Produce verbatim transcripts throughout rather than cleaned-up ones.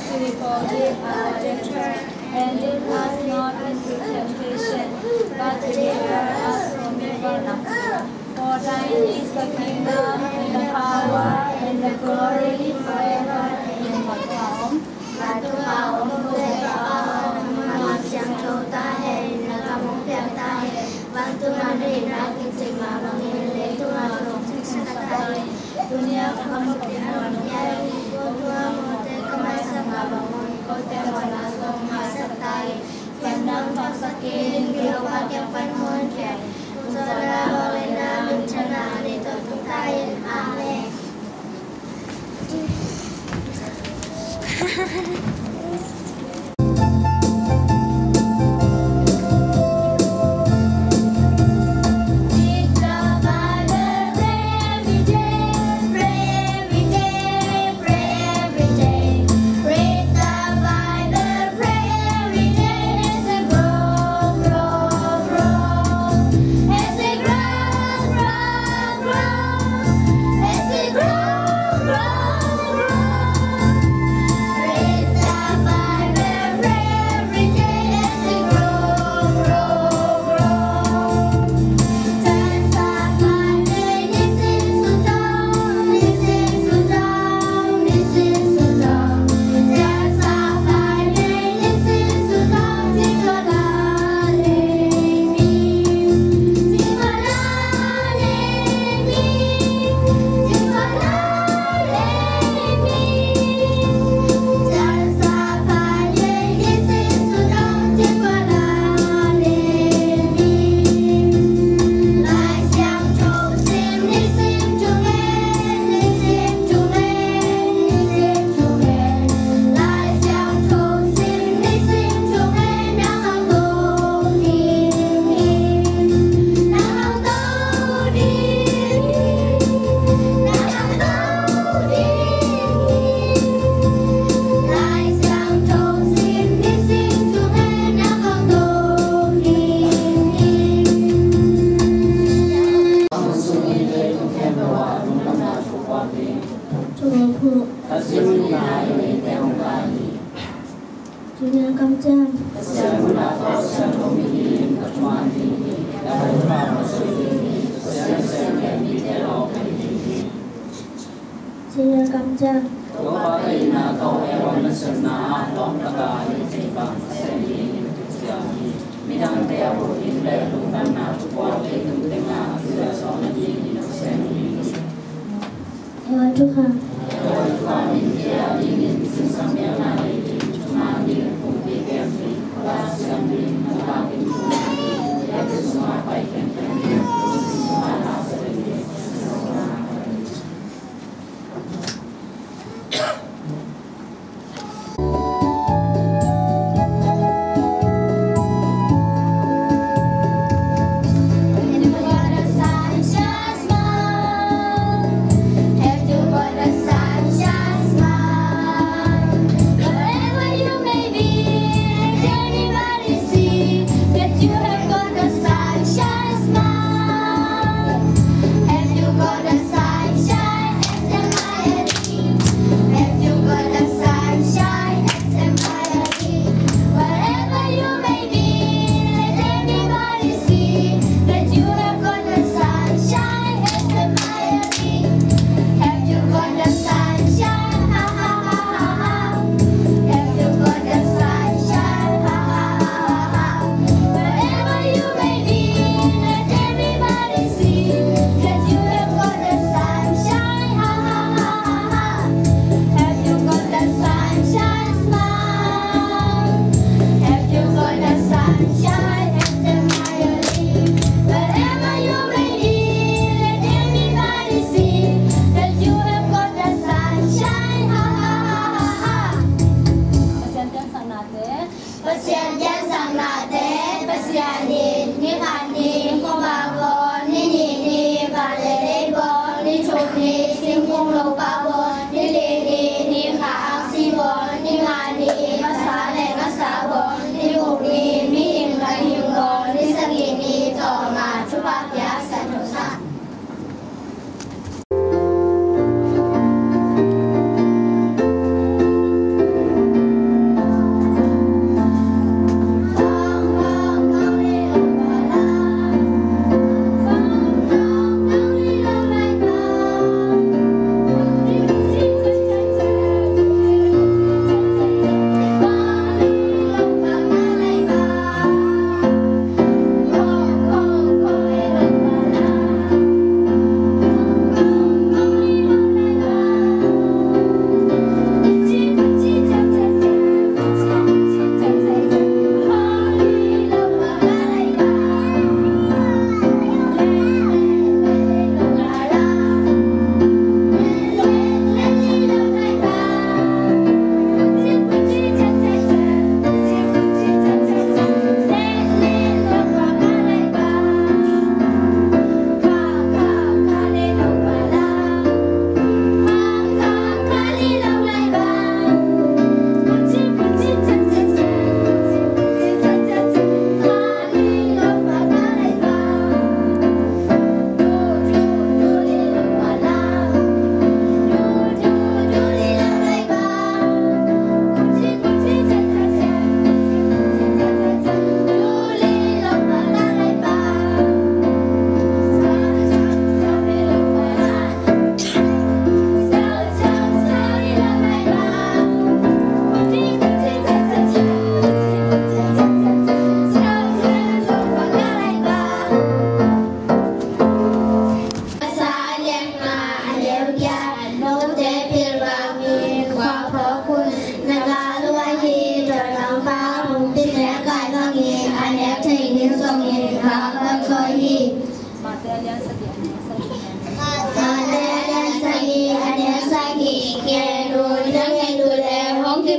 to forgive our debtors, and lead us not into temptation, but deliver us from evil. For thine is the kingdom, and the power, and the glory, forever. Amen. Vantung a om Topa, na min siangtho ta hen, na gam hong piang ta hen. Vantung a na deihna kicing mah bangin leitung ah zong kicing ta hen. Tuni a ka hong piak a hong piak, ko tua mawte ka maisak mah bangin kote mawhna zong maisak ta hen. Pian nang paksak in, Topa kiang pan hong khia in. Hong zawhna, vawlei na, minthanna, ni tawh tung ta hen. Amen. Tuni a kamciam. Tuni a kamciam. Ewan thukham.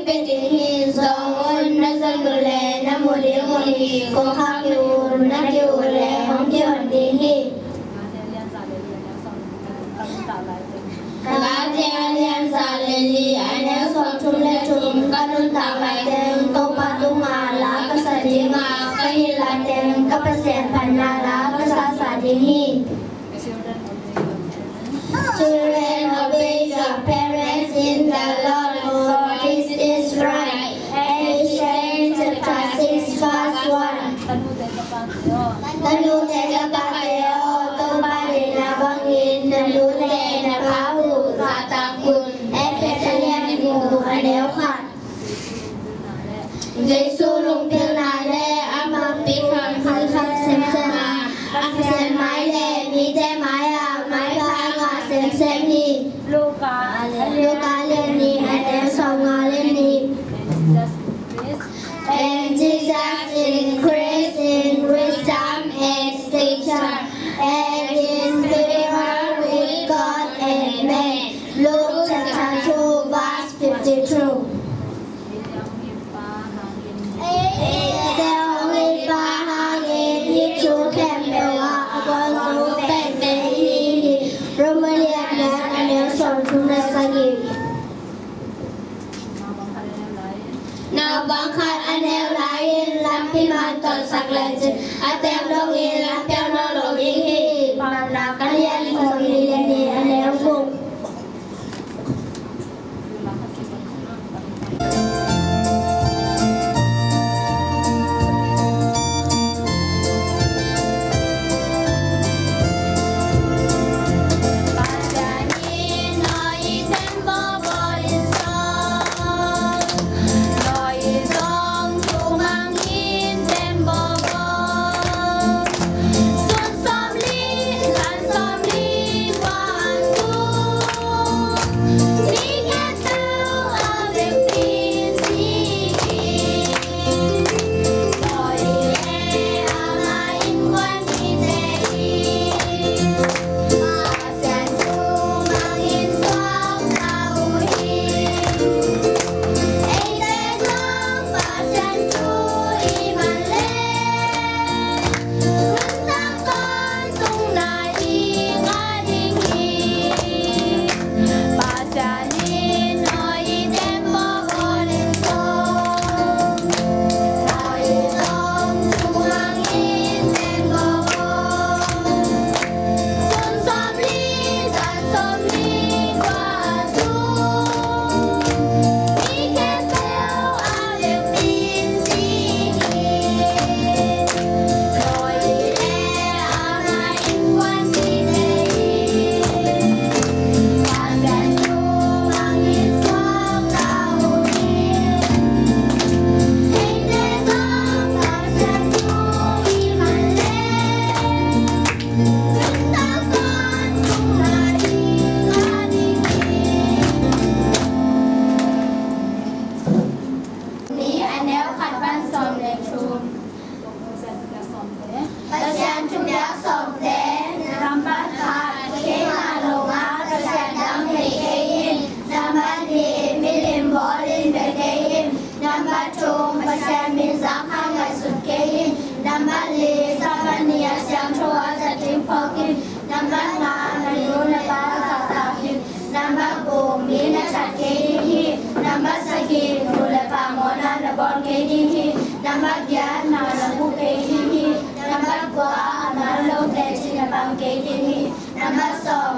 Pia ding hi. Zong un, na zon uh leh na mu ding uh hi. Kong khak uh, na kiu uh leh hong kihon ding hi. Galatia a lian za le li, a neu sawmthum le thum. Ka nuntak laiteng Topa tungah la ka sa ding a, ka hilh laiteng ka Pasian phatna la ka sa sa ding hi. Children, obey your parents in the Lord, for this is right. Ephesians chapter six, verse one. Ka nute ka pate aw, Topa deihna bangin na nu le na pa uh zahtak un. Efesa a lian guk, a neu khat. Jesu lungpilna le a makpi khat khat semsem a, a Pasian mai le mite mai ah maipha a ngah semsem hi. Luka, Luka a lian nih, a neu sawmnga le nih. And Jesus increased in wisdom and stature and in favor with God and men. Luke chapter two, verse fifty-two. Eite hong itpa hangin hih thu khempeuh ah a gualzo pen kei hi. Rom a lian giat, a neu sawmthum le sagih. Naupang khat a neu lai-in lampi man tawlsak lecin a teng dongin lampiang nawn lo ding hi. Paunak a lian sawmnih le nih, a neu guk. Ni a neu khat pan sawm le thum. Pasian thupiak sawmte. Nambat khat, kei ngah lo a Pasian dang thei kei in. Nambat nih, milim bawl in bia kei in. Nambat thum, Pasian min zangkhai ngaihsut kei in. Nambat li, Sabbath ni a siangtho a zat ding phawk in. Nambat nga, na nu na pa zahtak in. Nambat guk, mi na that kei ding hi. Nambat sagih, nu le pa mawhna na bawl kei ding hi. Nambat giat, na na gu kei ding hi. Nambat kua, a man lo teci na bang kei ding hi. Nambat sawm,